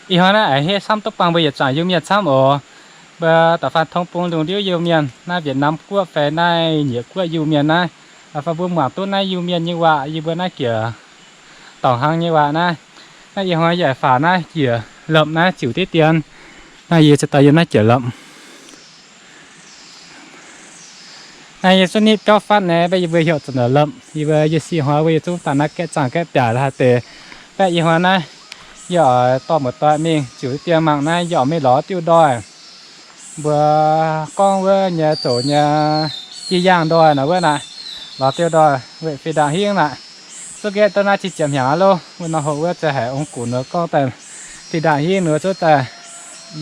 Ih hnoi naaiv aengx hietv camv duqv buangh mbuo yietc zuangx Iu-Mienh camv oc. Mbuo da'faanh tong bung lungh ndiev Iu-Mienh naaiv, Vietnam guoqv fai naaiv Nyiec guoqv Iu-Mienh naaiv, da'faanh mbuo muangx duqv naaiv Iu-Mienh nyei waac, yie mbuo naaiv jiex dorngc hnangv nyei waac naaiv. Naaiv ih hnoi yie faaux naaiv jiex lomh naaiv ziux diqv dien. Naaiv yie cingx daaih yiem naaiv jiex lomh. Naaiv yie zungv nitv biauv fatv naaiv, mbaeqc yie mbuo heuc zuqc lomh. Yie mbuo yie si hnoi mbuo yie zungv daaih naaiv gaeqv zaangh gaeqv biaac la'haaix deix. Mbaeqc ih hnoi naaiv yie oix dorh muoz-doic mingh ziux diqv dien mangc naaiv, yie oix mingh lorz diuh ndoih. Mbuo gorngv wuov nyei zoux nyei jiex yaangh ndoih naaiv wuov naaic, lorz diuh ndoih weic fih ndaangc hingv naaic. Zungv gaeqv duqv naaiv qiex ziepc hnyangx aqv loh. Wuov nor hoc wuov za'gengh haiz ong-gux ninh gorngv daaih fih ndaangc hingv ninh wuov zungv daaih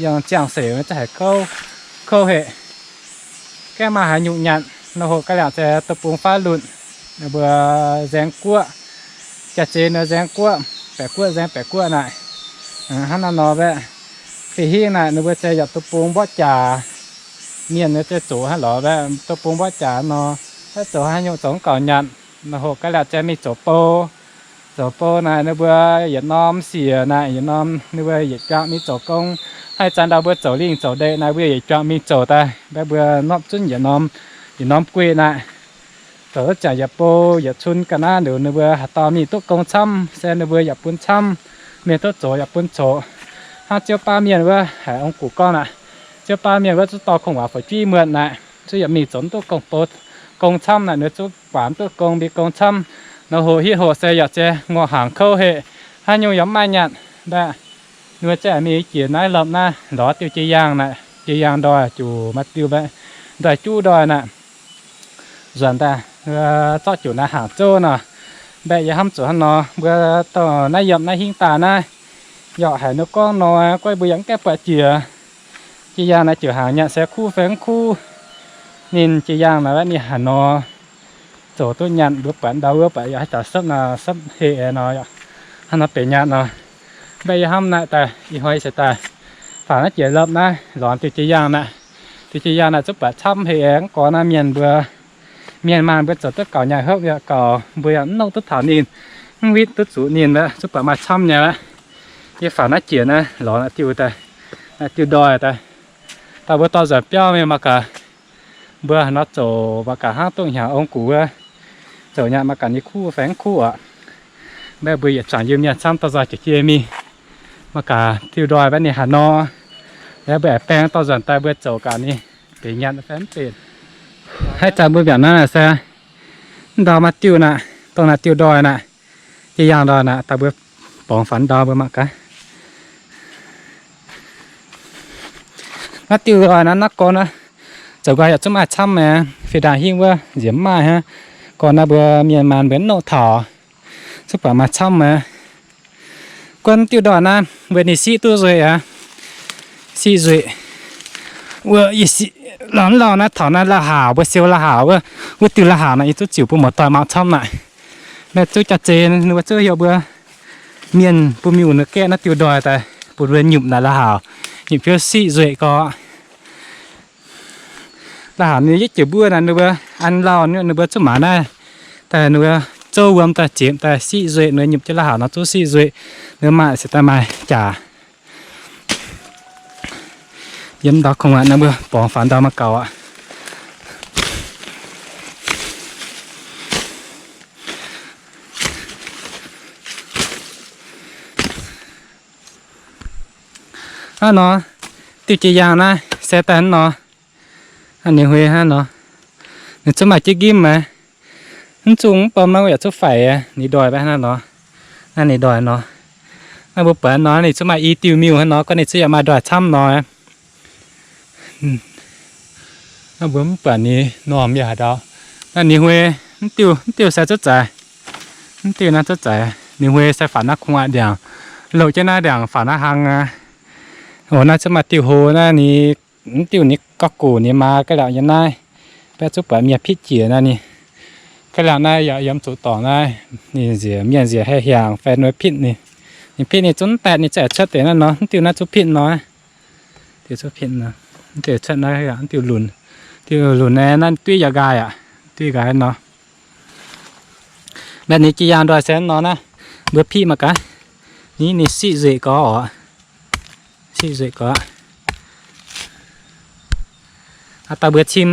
yangh ziangh seix wuov za'gengh haiz kouv, kouv heqc. Gaeqv maaih haaix nyungc nyanc, nor hoc ga'liangc se deic-bung faatv lunc, ninh mbuo nzaeng guoqv, jaax-zeix ninh nzaeng guoqv, baeqc guoqv nzaeng baeqc guoqv naaic. Hnangv naaiv nor mbaeqc, fih hingv naaic ninh mbuo se yaac deic-bung mborqv jaax, mienh ninh se zoux haaix lorz mbaeqc deic-bung mborqv jaax nor, haaix zoux haaix nyungc zoux mv gaux nyanc, nor hoc ga'liangc se mingh zoux bou. Zoux bou naaic ninh mbuo yietc norm siec naaic, yietc norm ninh mbuo yietc juangc mingh zoux gong. Haaix zanc ndau mbuo zoux lingh zoux ndeic naaic, mbuo yietc juangc mingh zoux daaih, mbaeqc mbuo norm zunv yietc norm, yietc norm gueiv naaic. Zoux duqv ziangx yietc bou yietc cun ga'naaiv liuz, ninh mbuo haaix dauh mingh duqv gong camv se ninh mbuo yaac bun camv, mingh duqv zoux yaac bun zoux. Hnangv Ziouv Baav Mienh wuov haiz ong-gux gorngv naaic, Ziouv Baav Mienh wuov zungv dorh kungx waac fu'jueiv muonh naaic, zungv yaac mingh zoux mv duqv gong bou, gong camv naaic, ninh zungv guaax mv duqv gong, mingh gong camv. Nor hoc hitv hoc se yaac se ngorc hnaangx kouv heqc, haaix nyungc yaac mv maaih nyanc. Mbaeqc ninh mbuo za'gengh mingh jiex naaiv lomh naaiv lorz diuh jiex yaangh naaic, jiex yaangh ndoih juc maaih diuh mbaeqc, ndoih juv ndoih naaic. Nzuonx daaih zorqv juc naaiv hnaangx zouv nor. Mbaeqc yie hnamv zuqc hnangv nor, mbuo dorh naaiv yiem naaiv hingv daaih naaiv, yaac haiz ninh gorngv nor, guaiv mbuo yaac mv gaengh buatc jiex. Jiex yaangh naaic ziouc hnaangx nyanc se kuv fai mv kuv. Ninh jiex yaangh naaic ninh haaix nor zoux duqv nyanc, mbuo buatc ndau wuov buatc yaac haaix dauh sepv nor sepv heh nor, hnangv nor benx nyanc nor. Mbaeqc yie hnamv naaic daaih ih hnoi se daaih faaux naaiv jiex lomh naaiv lorz diuh jiex yaangh naaic. Diuh jiex yaangh naaic zungv buatc camv heh, mv gorngv naaiv mienh mbuo, mienh maanh mbuo zoux duqv gaux nyanc hopv yaac gaux, mbuo yaac mv nongh duqv taux ninh, mv witv duqv zuqc ninh aqv, zungv buatc maaih camv nyei aqv. Yie faaux naaiv jiex naaiv lorz naaiv diuh daaih, naaiv diuh ndoih daaih. Daaih mbuo dorh nzuonx biauv mingh mangc gaax, mbuo haaix nor zoux mangc gaax hnangv duqv hnyangx ong-gux wuov zoux nyanc mangc gaax ninh kuv fai mv kuv aqv. Mbaeqc mbuo yietc zuangx Iu-Mienh camv dorh nzoih jiex jiex mingh mangc gaax diuh ndoih mbaeqc ninh haaix nor. Mbaeqc mbuo aengx baeng dorh nzuonx daaih mbuo zoux gaax ninh benx nyanc fai mv benx. Haaix zanc mbuo mbiaauc naaiv naaic se mv ndau maaih diuh naaic, dongh naaic diuh ndoih naaic, jiex yaangh ndoih naaic, daaih mbuo borngz faaux ndau mbuo mangc gaax. Naaiv diuh ndoih naaiv, naaiv gorn naaiv, zoux nqoi yaac zungv maaih camv maah, fih ndaangc hingv wuov nziex mv maaih hnangv. Gorn naaiv mbuo mienh maanh mbuo mv nongh taux, zungv buatc maaih camv maah. Gorn diuh ndoih naaiv mbuo ninh siqv duqv nzueic aqv. Siqv nzueic. Wuov, lauh lauh naaiv taux naaiv la'haux, mbuo siou la'haux wuov, wuov diuh la'haux naaic yie zungv ziux bun muoz-doic mangc camv naaic. Mbaeqc zungv jaax-zeix ninh mbuo zungv heuc mbuo mienh bun mingh wuov gaeqv naaiv diuh ndoih daaih bun mbuo nyupc naaic la'haux, nyupc jienv siqv nzueic gorx. La'haux ninh yietv jiex mbuov naaic ninh mbuo an lauh, ninh mbuo zungv maaiz naaiv daaih, ninh mbuo zouv wuom daaih ziepc daaih siqv nzueic, ninh mbuo nyupc jienv la'haux nor zungv siqv nzueic, ninh mbuo maaih se daaih maaih jaax. Yiem ndau kungx aqv, naaiv mbuo borngz faaux ndau mangc gaax aqv. Hnangv nor, diuh jiex yaangh naaiv se daaih hnangv nor. Ninh huei hnangv nor, ninh zungv maaih jienv ngimv maah. Mv zungh mv bom naaiv yaac zungv faix, ninh ndoih mbaeqv hnangv nor. Naaiv ninh ndoih nor. Naaiv mbuo buatc nor ninh zungv maaih i diuh miuh hnangv nor, gorngv ninh zungv yaac maaih ndoih camv nor. Naaiv mbuo mv buatc ninh normh yaac haaix ndau. Naaiv ninh huei, mv diuh, mv diuh se zuqv zaaix. Mv diuh naaiv zuqv zaaix, ninh huei se faaux naaiv kungx aqv ndiangx. Louc jienv naaiv ndiangx faaux naaiv hlang aqv. Oc, naaiv zungv maaih diuh hlo naaiv ninh, mv diuh ninh gorqv-gouc ninh maa ga'liangh yiem naaiv. Mbaeqv zungv buatc mienh pitv jiex naaiv ninh. Ga'liangh naaiv yaac yiem zuqc dorngc naaiv, ninh nziex mienh nziex haih hiaangx fai nor pitv ninh. Ninh pitv ninh zungv mv daeqc, ninh zungv cuotv deix naaiv nor, mv diuh naaiv zungv pitv nor. Diuh zungv pitv nor, mv diuh cuotv naaiv, mv diuh lunx, diuh lunx naaiv, naaiv duiv yaac nqaai aqv, duiv nqaai nor. Mbaeqc ninh jiex yaangh ndoih se nor naaiv, mbuo pitv mangc gaax. Ni ninh siqv nzueic gorx oc. Diqv nzueic gorqv. Aa, daaih mbuo cim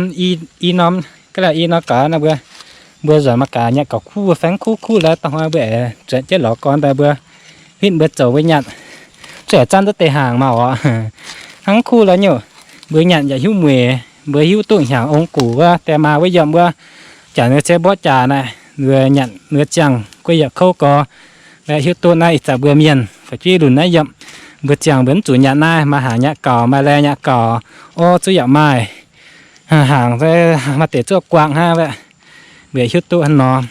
i norm, ga'lauh i norm gaax nor mbuo, mbuo nzuonx mangc gaax nyanc gauh kuv, fai mv kuv, kuv lorz da'hnoi mbuo aengx zuotc jienv lorz gorn daaih mbuo hitv mbuo zoux mbuo nyanc. Zuqc zanv duqv deix hnaangx maah oc. Hnangv kuv lorz nyungc, mbuo nyanc yaac hiuv mueic, mbuo hiuv duqv hnyangx ong-gux wuov, die maa wuov yiemc wuov, jaax ninh ceix mborqv jaax naaic, ninh nyanc ninh ziangh guei yaac kouv gorx. Mbaeqc hiuv duqv naaiv ih zanc mbuo mienh fai juiv lunc naaiv yiemc, mbuo ziangh mbuo mv zuqc nyanc naaiv, maaih hnaangx nyanc gauh, maaih laeh nyanc gauh, orv zuqc yaac maaih, hnaangx maaih deix zuqc guangc hnangv. Mbaeqc hiuv duqv hnangv nor.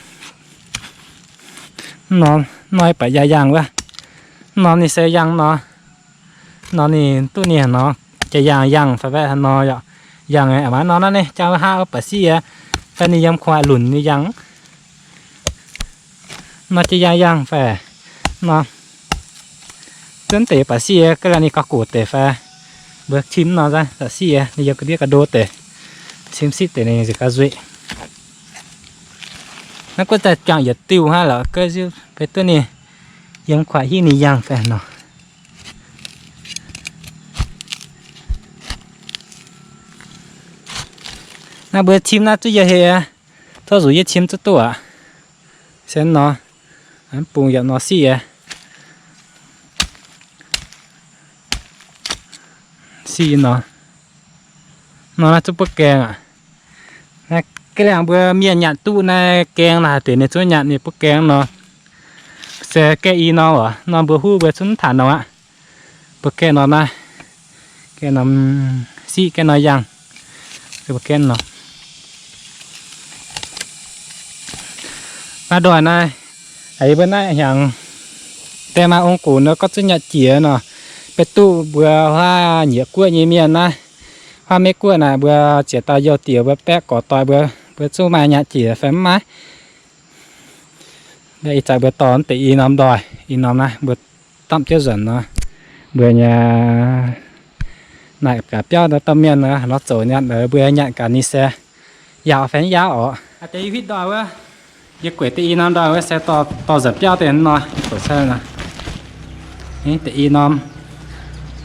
Mv norm, mv norm baac yaac yangh wuov. Mv norm ninh se yangh nor. Mv norm ninh duqv ninh haaix nor, jaa-yangh yangh fai mbaeqc hnangv nor yaac yangh. Aa, maiv norm naaiv ninh jangx haav baac siqv, fai ninh yiem kuaaic lunc ninh yangh. Nor jaa-yangh yangh fai nor, zunv deix baac siqv, ga'lauh ninh gauh gox deix fai. Mbuo cim nor baac siqv ninh yiem ga'ndiev ga'ndo deix. Cim siqv deix ninh ziouc gauh nzueic. Naaiv guov daaih jangx yietc diuh hnangv lorqc, ga'naaiv beiv duqv ninh yiem kuaaic hiuv ninh yangh fai nor. Naaiv mbuo cim naaiv zuqc yie heh, tov zuqc yie cim zuqc duqv aqv. Se nor, bung yaac nor siqv, siqv nor, nor naaiv zuqc butv gaeng aqv. Naaiv ga'liangh mbuo mienh nyanc duqv naaiv gaeng naaic deix ninh zuqc nyanc ninh butv gaeng nor. Se gaeqv i norm oc, norm mbuo huv mbuo zungv taux nor aqv. Mbuo gaeqv norm naaiv, gaeqv norm siqv, gaeqv norm yangh. Mbuo gaeqv norm. Naaiv ndoih naaiv, yie mbuo naaiv hnyangx die maa ong-gux nor gorngv zuqc nyanc jiex nor, beiv duqv mbuo huaav nyieqc guoqv nyei mienh naaiv, huaav Meiv Guoqv naaic mbuo ziex dauh youh diex mbuo baeqv gorx doix mbuo, mbuo zungv maaih nyanc jiex fai mv maaih. Ih zanc mbuo dorh deix i norm ndoih, i norm naaiv mbuo damv jienv nzuonx nor, mbuo nyei naaic gaax biauv nor, domh mienh nor zoux nyanc, mbuo nyanc gaax ninh se yaauc fai mv yaauc oc. Deix i huitv ndoih wuov, yie gueic deix i norm ndoih wuov se dorh nzuonx biauv deix nor, zoux cai nor. Deix i norm,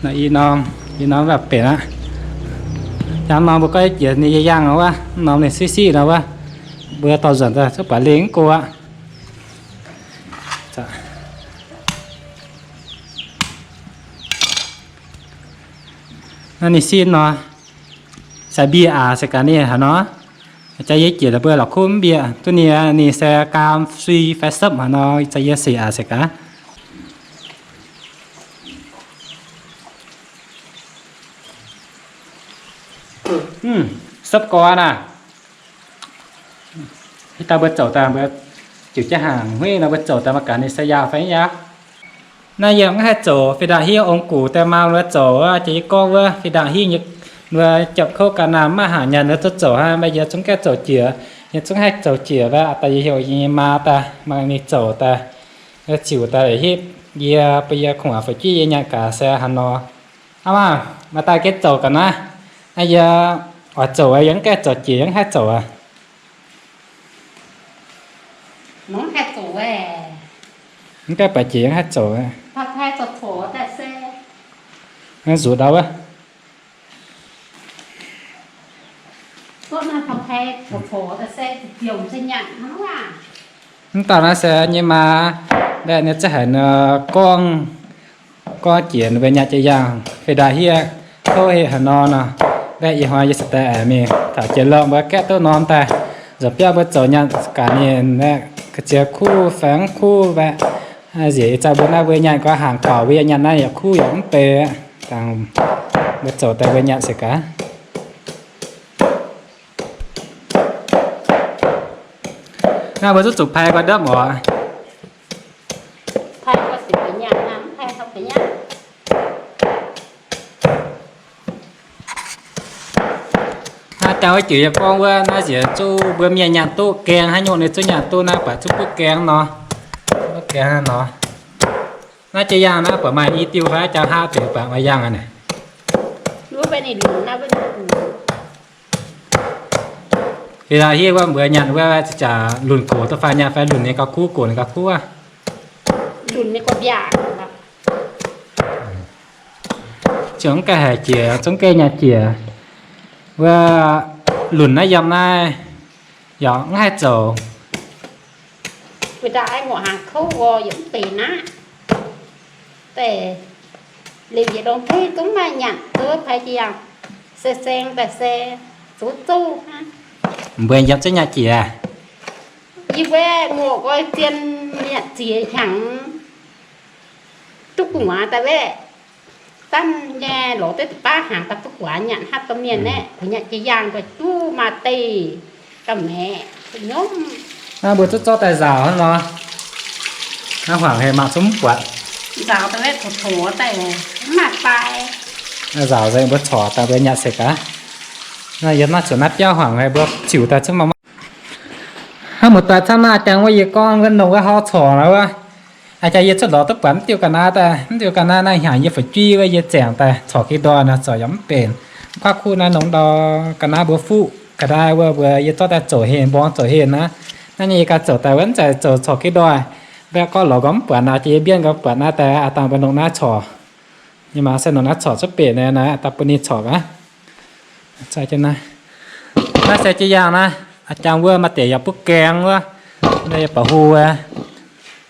i norm, i norm mv baac benx aqv. Yangh norm mbuo gorngv jiex ninh yangh nor wuov, norm ninh siqv siqv nor wuov, mbuo dorh nzuonx daaih zuqc baac lingh mv go aqv. Naaiv ninh siqv nor, sai mbie aac se gaax ninh haaix nor. Jaax yie jiex mbuo la'kuqv mv mbieqc duqv ninh, ninh se gaam sui fai sepv haaix nor, jaax yie sic aac se gaax. Sepv gorx naaic. Hitv daaih mbuo zoux daaih mbuo ziouc jienv hnaangx huiv nor, mbuo zoux daaih mangc gaax ninh se yaauc fai mv yaauc. Naaiv yie mv haih zoux fih ndaangc hiuv ong-gux daaih maa mbuo zoux, jiex yie gorngv wuov fih ndaangc hiuv nyei, mbuo jopv kouv ga'naaiv mv maaih hnaangx nyanc, ninh zuqc zoux hnangv. Mv baac yie zungv gaengh zoux jiex, yie zungv haih zoux jiex wuov, daaih yie heuc yie nyei maa daaih mangc ninh zoux daaih, ziux daaih hitv yie, bun yie kungx fu'jueiv yie nyanc gaax se haaix nor. Aa maah, maaih daaih gaengh zoux ga'naaiv. Naaiv yie oix zoux, yie mv gaengh zoux jiex yie mv haih zoux aqv. Mv gaengh baac jiex yie mv haih zoux. Nzuqc ndau wuov. Mv dauh naaiv se nyei maa, mbaeqc ninh za'gengh haiz gorngv, gorngv jiex ninh mbuo nyanc jiex yaangh fih ndaangc hiuv, kouv heh haaix nor nor, mbaeqc ih hnoi yie se daaih aengx mingh taux jiex lorqc mbuo gaeqv duqv norm daaih, nzuonx biauv mbuo zoux nyanc gaax ninh, ga'ziex kuv fai mv kuv mbaeqc. Nziex ih zanc mbuo naaiv mbuo nyanc gorngv hnaangx gaux, mbuo yaac nyanc naaiv yaac kuv yaac mv bei. Mbuo zoux daaih mbuo nyanc se gaax. Naaiv mbuo zuqc zuqc pai gorx ndopv oc. Naaiv dau wuov jiex yie gorngv wuov, naaiv nziex zuqc mbuo mienh nyanc duqv gaeng haaix nyungc ninh zuqc nyanc duqv naaiv, baac zuqc butv gaeng nor. Butv gaeng nor. Naaiv jiex yaangh naaiv buatc maaih i diuh fai jaa haav deix buatc maaih yaangh aqv naaic. Fih laaix hiuv wuov mbuo nyanc wuov, jaax lunc gox da'faanh nyanc fai lunc ninh gauh kuv, gox ninh gauh kuv aqv. Ziouc mv gaengh haiz jiex, zungv gaengh nyanc jiex. Wuov lunc naaiv yiem naaiv yaac mv haih zoux. Mbuo daaih a'nguoqc hnaangx kouv gorx yaac mv benx aqv. Deix liuz yietc longx tengv zungv maaih nyanc, duqv paaix jiex yangh, se seng daaih se zuqc zouv hnangv. Mbuo yiem zungv nyanc jiex. Yie mbuo nguoqc nqoi zien nyanc jiex hnyangx. Duqv gu'nguaaz daaih wuov, zanv nyei lorz duqv deix baav hnaangx daaih duqv gu'nguaaz nyanc hnangv domh mienh naaiv, kuv nyanc jiex yaangh nqoi duqv maa deic ga'maeqc nyormv. Naaiv mbuo zuqc zorqv daaih nzaaux hnangv nor. Naaiv hmuangx haiz mangc zungv mv buatc. Nzaaux daaih wuov corc corc daaih mv maaih fai. Naaiv nzaaux nzengc mbuo corc daaih mbuo nyanc se gaax. Naaiv yiem naaiv zuqc naaiv biauv hmuangx haiz mbuo ziux daaih zungv mangc mangc. Hnangv muoz-doic camv naaiv jangx wuov yie gorngv wuov nongh wuov hauv corc naaiv wuov. Aa, jaax yie cuotv lorz duqv buatc mv diuh ga'naaiv daaih, mv diuh ga'naaiv naaiv hnyangx yie fu'jueiv wuov yie zaengc daaih corc ga'ndoih nor, corc yaac mv benx. Mv kuaaiv kuv naaiv nongx ndau ga'naaiv mbuo fuqv ga'naaiv wuov mbuo yie zorqv daaih zoux heh, mborng zoux heh naaiv. Naaiv nyei yie ganh zoux daaih wuov mv zeiz zoux corc ga'ndoih. Mv baac gorngv lorz nqoi mv buatc naaic, jiex yie mbienv nqoi buatc naaiv daaih aa dangh mbuo nongh naaiv corc. Nyei maaz se nongh naaiv corc cuotv benx naaiv, aa dangh bun ninh corc aqv. Naaiv se jiex yaangh naaiv, aa jangx wuov maaih deix yaac butv gaeng wuov, naaiv yaac ba'hu wuov,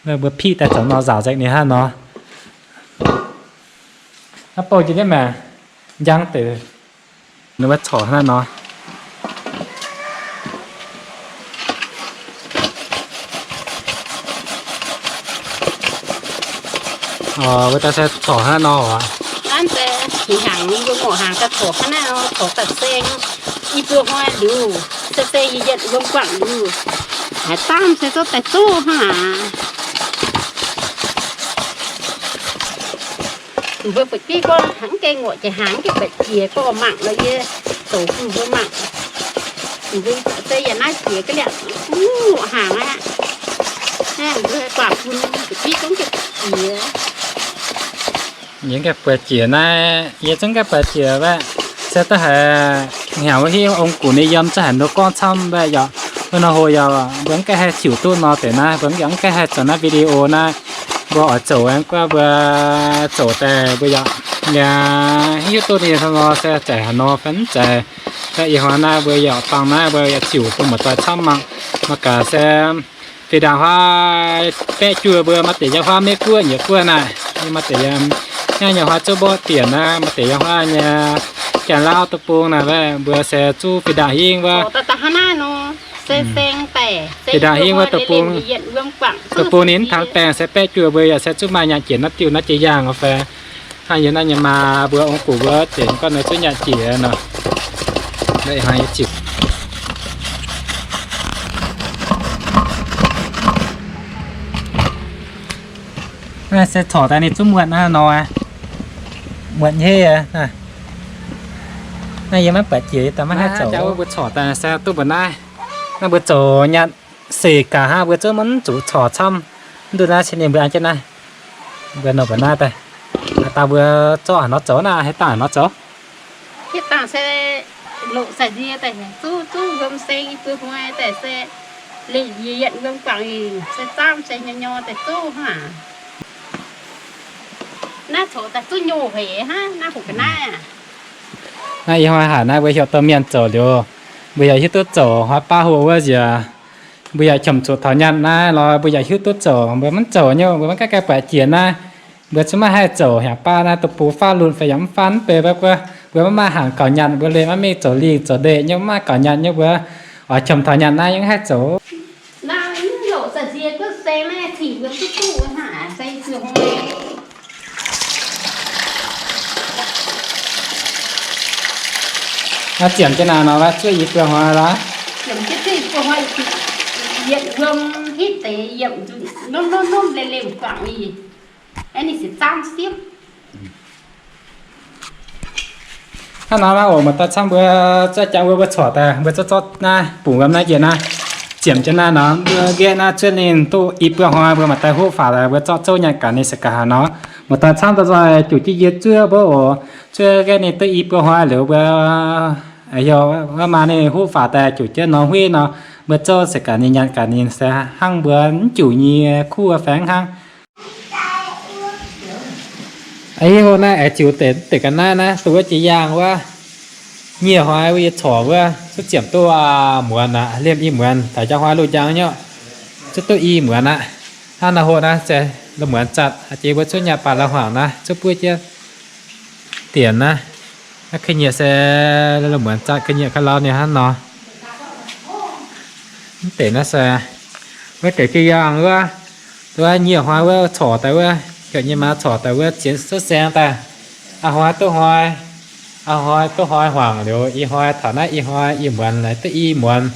mbuo piqv daaih zoux nor nzaaux nzengc ninh hnangv nor. Naaiv bouh jiex jienv maengc, njang deix, ninh wuov corc hnangv nor. Wuov daaih se corc hnangv nor oc. Naaiv se hnyangx mbuo ngorc hnaangx daaih corc hnangv naaiv nor, corc daaih seng. I buo hnoi liuz, se se yietc yietc wuom guangc liuz, haaix zaamv se zorqv daaih zuqv hnangv aac. Mbuo fu'jueiv gorngv mv gaengh ngorc jiex hnaangx, mv gaengh baeqc jiex gorngv mangc lorqc, yie zoux bun mbuo mangc. Mbuo se yaac naaiv jiex ga'liangh, mv ngorc hnaangx aqv. Naaiv mbuo guangc bun fu'jueiv gorngv gaengh baeqc jiex. Yie gaengh baeqc jiex naaiv, yie zungv gaengh baeqc jiex wuov. Se duqv haiz hnyangx wuov hiuv ong-gux ninh yiem zungv haiz nduov gorngv camv wuov yaac, wuov nor hlo yaac mbuo mv gaengh haih ziux duqv nor deix naaiv, mbuo yaac mv gaengh haih zoux naaiv video naaiv. Mbuo oix zoux aengx guov mbuo zoux daaih mbuo yaac hiuv duqv ninh nor se zaic haaix nor fai mv zeiz. Ih hnoi naaiv mbuo yaac bangc naaiv mbuo yaac ziux bun muoz-doic camv mangc. Mangc gaax se fih ndaangc huaav baeqv juoh mbuo maaih deix yiem huaav Meiv Guoqv, Nyiec Guoqv naaiv, maaih deix yiem, naaiv nyei huaav zuqv mborqv dienc naaiv, maaih deix yiem huaav nyei Janx-Lauv deic-bung naaiv, mbuo se zuqv fih ndaangc hingv wuov. Fih ndaangc hingv wuov deic-bung, deic-bung ninh mv tangx baengh se baeqv juoh mbuo yaac se zuqc maaih nyanc jiex naaiv diuh naaiv jiex yaangh oc fai. Hnangv yie naaiv nyei maa mbuo ong-gux mbuo deix gorngv nor zuqc nyanc jiex nor. Naaiv se corc daaih ninh zungv muotc naaiv nor, muotc nyei. Naaiv yie maiv buatc jiex, yie daaih maiv haih zoux. Mbuo corc daaih se duqv mbuo naaiv. Naaiv mbuo zoux nyanc seix gaax hnangv, mbuo zungv maiv zuqc corc camv. Mv duqv naaiv se ninh mbuo an jienv naaiv. Mbuo nor mbuo naaiv daaih, daaih mbuo zorqv haaix nor zoux naaiv, haaix dangh haaix nor zoux. Haaix dangh se loqc sai-nzie daaih zuqv, zuqv wuom seng i buo hnoi daaih se liuz yie yietc wuom guangc se zaamv se nyor nyor daaih zuqv hnangv. Naaiv corc daaih zuqv nyouh haic hnangv, naaiv hoc ga'naaiv aqv. Naaiv ih hnoi haic naaiv mbuo heuc domh mienh zoux liuz, mbuo yaac hiuv duqv zoux, hnoi baav hoc wuov nziex, mbuo yaac qiemx zuqc taux nyanc naaiv lorz mbuo yaac hiuv duqv zoux, mbuo maiv zoux nyei, mbuo maiv gaengh gaengh buatc jiex naaiv. Mbuo zungv maiv haih zoux, hnyangx baav naaiv deic-bung faanv lunh fai yaac mv faanv mv bei, mbuo maiv maaih hnaangx gauh nyanc, mbuo liemh maiv mingh zoux lingh zoux ndeic nyei, maiv maaih gauh nyanc nyei, mbuo oix qiemx taux nyanc naaiv yaac maiv haih zoux. Naaiv ziemx jienv naaiv nor, zuov i buo hnoi lorqc. Ziemx jienv zuov i buo hnoi, yietc wuom hitv deix yiemc nzunc, nomv nomv nomv, lemh lemh guangc i. Ninh se zaamv siepv. Hnangv nor naaiv oc, muoz-doic camv, mbuo zorqv jangx mbuo, mbuo corc daaih, mbuo zorqv zorqv naaiv bungx wuom naaiv njiec naaiv, ziemx jienv naaiv nor, mbuo nqaeqv naaiv zuov ninh duqv i buo hnoi, mbuo maaih daaih huv faaux daaih, mbuo zorqv zouv nyanc gaax ninh se gaax haaix nor. Muoz-doic camv, daaih nzoih juqc jienv yie zuov mbuo oc. Zuov nqaeqv ninh duqv i buo hnoi liuz, mbuo heuc wuov maa ninh huv faaux daaih juqc jienv norm huiv nor, mbuo zouv se gaax ninh nyanc gaax ninh se hnangv mbuo mv juqc nyei kuv fai hnangv. Ih hnoi naaiv aengx ziux deix ga'naaiv naaiv, duqv wuov jiex yaangh wuov, nyieh hnoi wuov yie corc wuov, zuqc ziemx duqv muonz aqv, liemh i muonz taux njang hnoi loz njang nyei, zuqc duqv i muonz aqv. Hnangv naaiv hoz naaiv se la'muonz zatc, jiex mbuo zuqc nyaah baac la'hmuangx naaiv zuqc buov jienv dienc naaiv. Naaiv ka'nyiec se la'muonz zatc, ka'nyiec ka'lauh ninh hnangv nor. Mv deix naaiv se wuov deix jiex yaangh wuov, duqv nyieh hnoi wuov corc daaih wuov, heuc nyei maa corc daaih wuov zienx souv saeng daaih. Aa hnoi duqv hnoi, aa hnoi duqv hnoi hmuangx liuz, i hnoi taux naaiv i hnoi i muonz naaic duqv i muonz.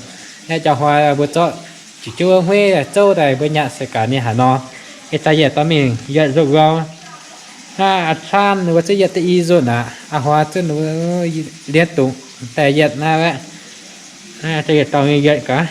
Naaiv jauv hnoi mbuo zorqv jiez jienv wuov hueiv zouv daaih mbuo nyaanh se gaax ninh haaix nor. Ih zanc yietc dorh mingh yietc nzunc wuom. Naaiv aa caanv mbuo zuqc yietc duqv i nzunc aqv. Aa hnoi zuqc liemh dungz daaih yietc naaiv aqv. Naaiv yietc dorh mingh yietc gaax.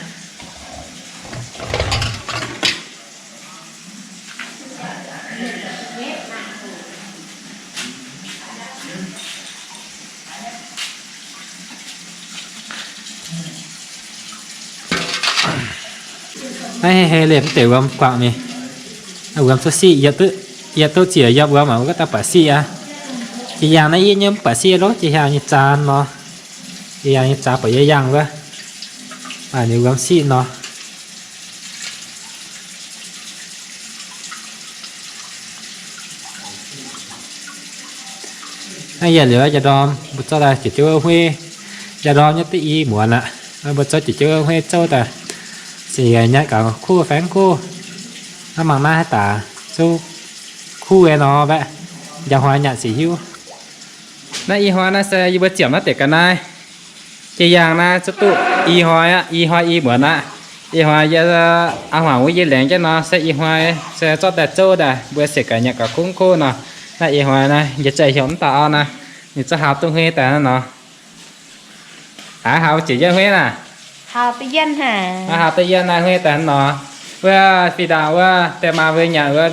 Naaiv hei hei liemh mv deix wuom guangc mingh. Wuom zuqc siqv, yietc duqv ziec yiem wuom mangc wuov daaih baac siqv aqv. Jiex yaangh naaiv yie nyei mv baac siqv lov, jiex yaangh nyei zaan nor. Jiex yaangh nyei zaan baac yie yangh wuov, maaih ninh wuom siqv nor. Naaiv yietc liuz jaa-ndorm mbuo zorqv daaih jiez jienv wuov hueiv, jaa-ndorm nyei duqv i muonz aqv. Mbuo zorqv jiez jienv wuov hueiv zouv daaih, se nyatv gaax kuv fai mv kuv. Naaiv mangc naaiv haaix daaih zouv kuv nor mbaeqv, njang hnoi nyaanh sic hiuv. Naaiv ih hnoi naaiv se yie mbuo ziemx naaiv deix ga'naaiv. Jiex yaangh naaiv zuqc duqv i hnoi aqv, i hnoi i muonz aqv. Ih hnoi yie aa hmuangx wuov yie laengz jienv nor se ih hnoi se zorqv daaih zouv daaih mbuo siec gaax nyaanh gaax kuv kuv nor. Naaiv ih hnoi naaiv yie za'gengh heuc mv dauh auv naaiv, ninh zungv hauz duqv hueiv daaih hnangv nor. Aav, hauz duqv jienv hueiv naaiv. Hauz duqv yienh naaiv hueiv daaih hnangv nor. Wuov fih ndaangc wuov deix maa mbuo nyanc wuov,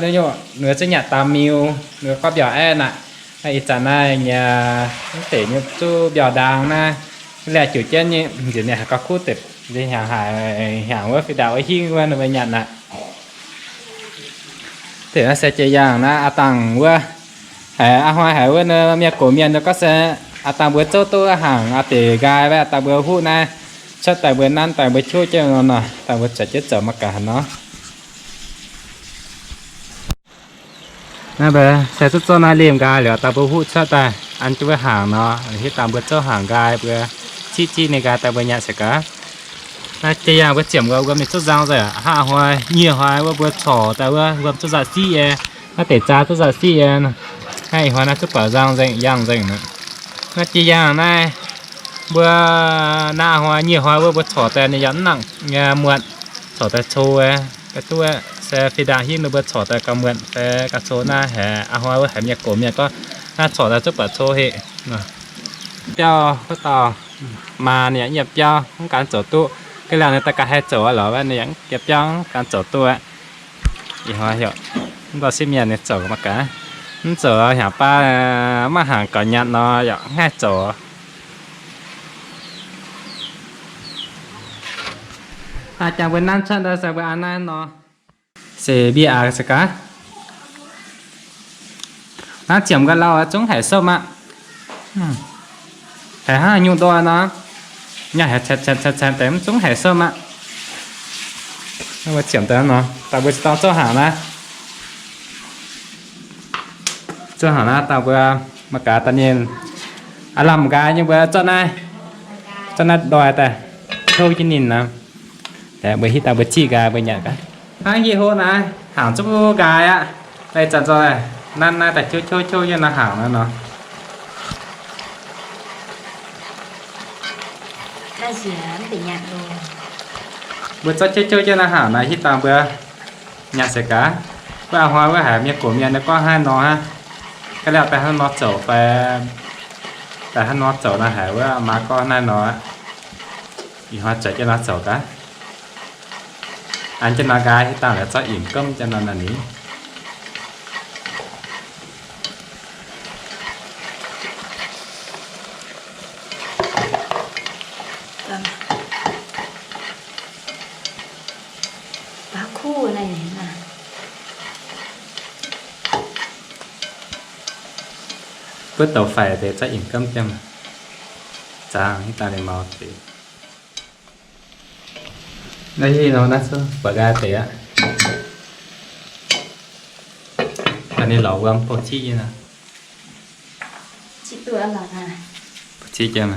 ninh zungv nyanc daam miuh, ninh gorngv mbiauz aeqv naaic. Naaiv ih zanc naaiv nyei mv deix nyei zuqc mbiauz ndaang naaiv, laeqh juqc jienv nyei, nziex ninh haiz gauh kuv deix, nziex hnyangx haic, hnyangx wuov fih ndaangc wuov hingv wuov ninh mbuo nyanc naaic. Deix naaiv se jiex yaangh naaiv aa dangh wuov, haiz aa hnoi haiz wuov mienh gox mienh gorngv se aa dangh mbuo zouv duqv hnaangx aa deix nqaai, aa dangh mbuo huv naaiv cuotv daaih mbuo nanv daaih mbuo qouv jienv nor, daaih mbuo zueiz jienv zoux mangc gaax haaix nor. Naaiv mbuo se zouv zouv naaiv liemh nqaai liuz, dangh mbuo huv cuotv daaih an jienv wuov hnaangx nor, hitv dangh mbuo zouv hnaangx nqaai mbuo ciqv ciqv ninh nqaai daaih mbuo nyanc se gaax. Naaiv jiex yaangh mbuo ziemx wuom ninh zuqc nzang nzengc, hnangv aa hnoi nyieh hnoi wuov mbuo corc daaih wuov wuom zuqc nzangc siqv nyei, naaiv deix zaa zuqc nzangc siqv nyei. Naaiv ih hnoi naaiv zuqc buatc nzang nzengc, yangh nzengc. Naaiv jiex yaangh naaiv mbuo naaiv aa hnoi nyieh hnoi wuov mbuo corc daaih ninh yaac mv nangc muotc, corc daaih cou. Ga'duqv se fih ndaangc hingv ninh mbuo corc daaih gauh muotc fai gauh cou naaiv haiz aa hnoi wuov haiz mienh gox mienh gorngv naaiv corc daaih zuqc buatc cou heqc. Biauv wuov dauh maa ninh yaac yiem biauv mv gan zoux duqv, ga'liangh ninh daaih ga'haaix zoux lorqc, ninh yaac yiem biauv mv gan zoux duqv. Ih hnoi heuc mv dauh sieqv mienh ninh zoux mangc gaax, mv zoux hnyangx baav maiv hnaangx gaux nyanc nor yaac mv haih zoux. Jangx mbuo nanv cuotv se mbuo an naaiv nor. Se mbiauz aqv se gaax. Naaiv ziemx ga'lauh zungv haic sopv aqv. Haiz hnangv nyungc ndoih nor, nyaah haiz caenx caenx caenx deix mv zungv haiz sopv aqv. Mbuo ziemx daaih nor, daaih mbuo se dorng zouv hnaangx naaiv. Zouv hnaangx naaiv daaih mbuo mangc gaax daaih ninh aav lamh nqaai nyei mbuo zorqv naaiv, zorqv naaiv ndoih daaih touv jienv ninh nor. Mbuo hitv daaih mbuo ziqv nqaai mbuo nyanc gaax. Hnangv yie hlo naaiv hnaangx zuqc nqaai aqv. Daaih zanc zoih nanv naaiv daaih qouv qouv qouv jienv naaiv hnaangx naaiv nor. Mbuo zorqv qouv qouv jienv naaiv hnaangx naaiv hitv dangh mbuo nyanc se gaax. Wuov aa hnoi wuov haiz mienh gox mienh gorngv hnangv nor aqv. Ga'liouh daaih hnangv nor zoux fai, daaih hnangv nor zoux naaiv haiz wuov maa gorngv hnangv nor aqv. Ih hnoi zoux jienv nor zoux gaax. An jienv nor nqaai hitv dangh laaix zorqv imc gomv jienv nor naaiv ni. Baav kuv naaiv. Wuov douc faix deix za'gengh gamv jienv, zaangc daaih ninh maux deix. Naaiv nor naaiv cuotv buatc nqaai deix aqv. Ninh lorz wuom bouh ciqv nyei nor. Bouh ciqv jienv.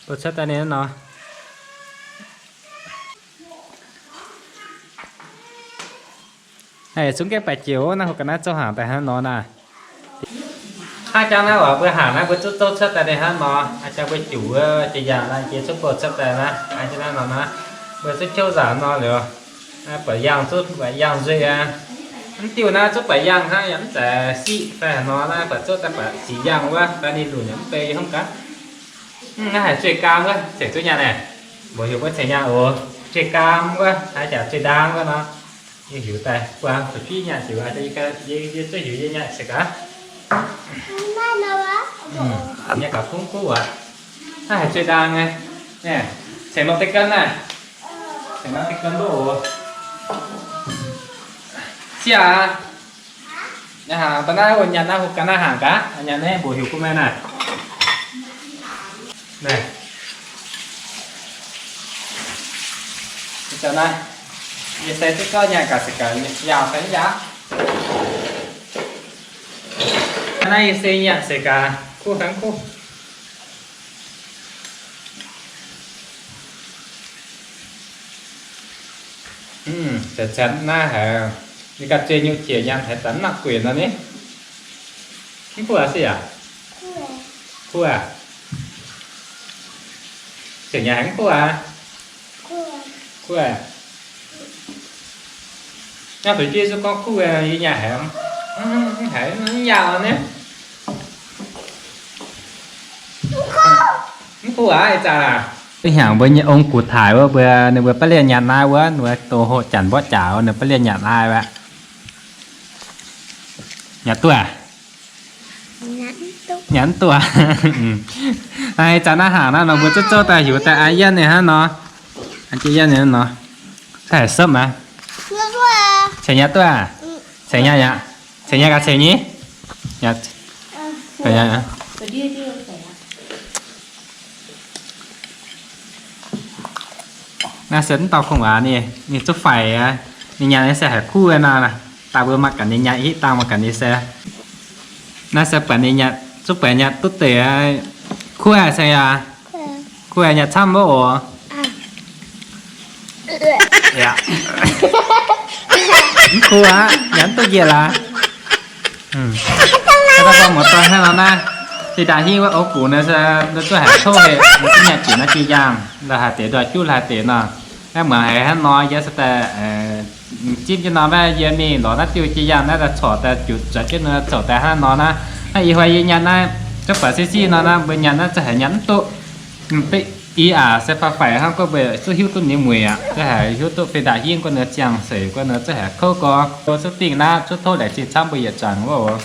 Bouh cuotv daaih ninh nor. Haiz zungv gaengh baeqc jiex naaiv, hov ga'naaiv zouv hnaangx daaih hnangv nor naaiv. Hnangv jangv naaiv oc, mbuo hnaangx naaiv mbuo zungv zouv cuotv daaih ninh hnangv nor. Aa, jangv mbuo juqc wuov jiex yaangh naaiv jiex cuotv bouh cuotv daaih naaiv, aa, jangv naaiv nor naaiv, mbuo zungv jouv nzaanc nor liuz, buatc yangh zungv buatc yangh nzuih aqv. Mv diuh naaiv zungv buatc yangh hnangv, yaac mv zeiz siqv fai haaix nor naaiv, buatc zungv daaih buatc siqv yangh wuov, daaih ninh lunc yaac mv bei yie hnamv gaax. Naaiv haiz zueih gaam wuov, cengx zuqc nyaanh naaic. Mbuo heuc wuov cengx nyaanh oc. Zueih gaam wuov, haaix jaax zueih ndaang wuov nor. Yie hiuv daaih buang zuqc nyaanh ziouc, yie zuqv hiuv yie nyaanh se gaax. Nyaanh gaax kungv kuv aqv. Naaiv haiz zueih ndaang nyei. Cengx longc deix gan naaiv. Cengx longc deix gan duqv oc. Siqv aac. Baac naaiv wuov nyaanh naaiv hungh ga'naaiv hnaangx gaax, nyaanh naaiv mbuox heuc kuv maiv naaic. Naaiv, yie se duqv gorngv nyaanh gaax se gaax, yaauc fai mv yaauc. Naaiv yie se nyaanh se gaax, kuv fai mv kuv. Caux caux naaiv haiz, yie ganh zueih nyuc jiex nyaanh haiz zanc mv nangc gueic nor ni. Mv kuv aqv siqv aac? Kuv aqv. Cengx nyaanh haiz mv kuv aqv? Kuv aqv. Hnangv zuqc jienv zuqc gorngv kuv, yie nyaanh haiz, haiz mv yaauc ni. Mv kuv aqv, ih zanc aac. Ih hnyangx mbuo nyei ong gux taaix wuov, mbuo, ninh mbuo baav lienh nyaanh naaiv wuov, ninh mbuo doh hoqc janx mborqv jaax wuov, ninh baav lienh nyaanh naaiv wuov. Nyaanh duqv aac? Nyaanh mv duqv. Naaiv zanc naaiv hnaangx naaiv nor mbuo zouv zouv daaih hiuv daaih an yienv ninh hnangv nor. An jienv yienv ninh hnangv nor. Haiz supv aqv. Ceix nyaanh duqv aac? Ceix nyaanh aqv. Ceix nyaanh gaax ceix nyei. Naaiv se mv dauh kungx waac ninh, ninh zuqv faix aqv. Ninh nyaanh se haiz kuv nor. Daaih mbuo mangc gaax ninh nyaanh, hitv dangh mangc gaax ninh se. Naaiv se buatc ninh nyaanh, zuqv buatc nyaanh duqv deix. Kuv aqv se aqv. Kuv aqv, nyaanh camv wuov oc. Mv kuv aqv, nyaanh mv duqv njiec laaix. Daaih muoz-doic hnangv nor naaiv, dinh ndaangc hingv wuov ong gux naaiv se, zuqv haiz tov heh, zuqv nyaanh jiex naaiv jiex yaangh, la'haaix deix ndoih juv la'haaix deix nor. Naaiv muangx haiz hnangv nor yie se daaih zipv jienv nor naaiv, yie mingh lorz naaiv diuh jiex yaangh naaiv daaih corc daaih juqc zuotc jienv nor corc daaih hnangv nor naaiv. Naaiv ih hnoi yie nyaanh naaiv, zungv buatc siqv siqv nor naaiv, mbuo nyaanh naaiv zungv haiz nyaanh mv duqv. Ih aac se faaux-faix hnangv gorngv mbuo zuqv hiuv duqv ninh mueic aqv, zungv haiz hiuv duqv fih ndaangc hingv gorngv ninh ziangh seix, gorngv ninh zungv haiz kouv gorx, mbuo zuqv dingh naaiv, zuqv tov laengz zingh camv mbuo yietc zungv wuov oc.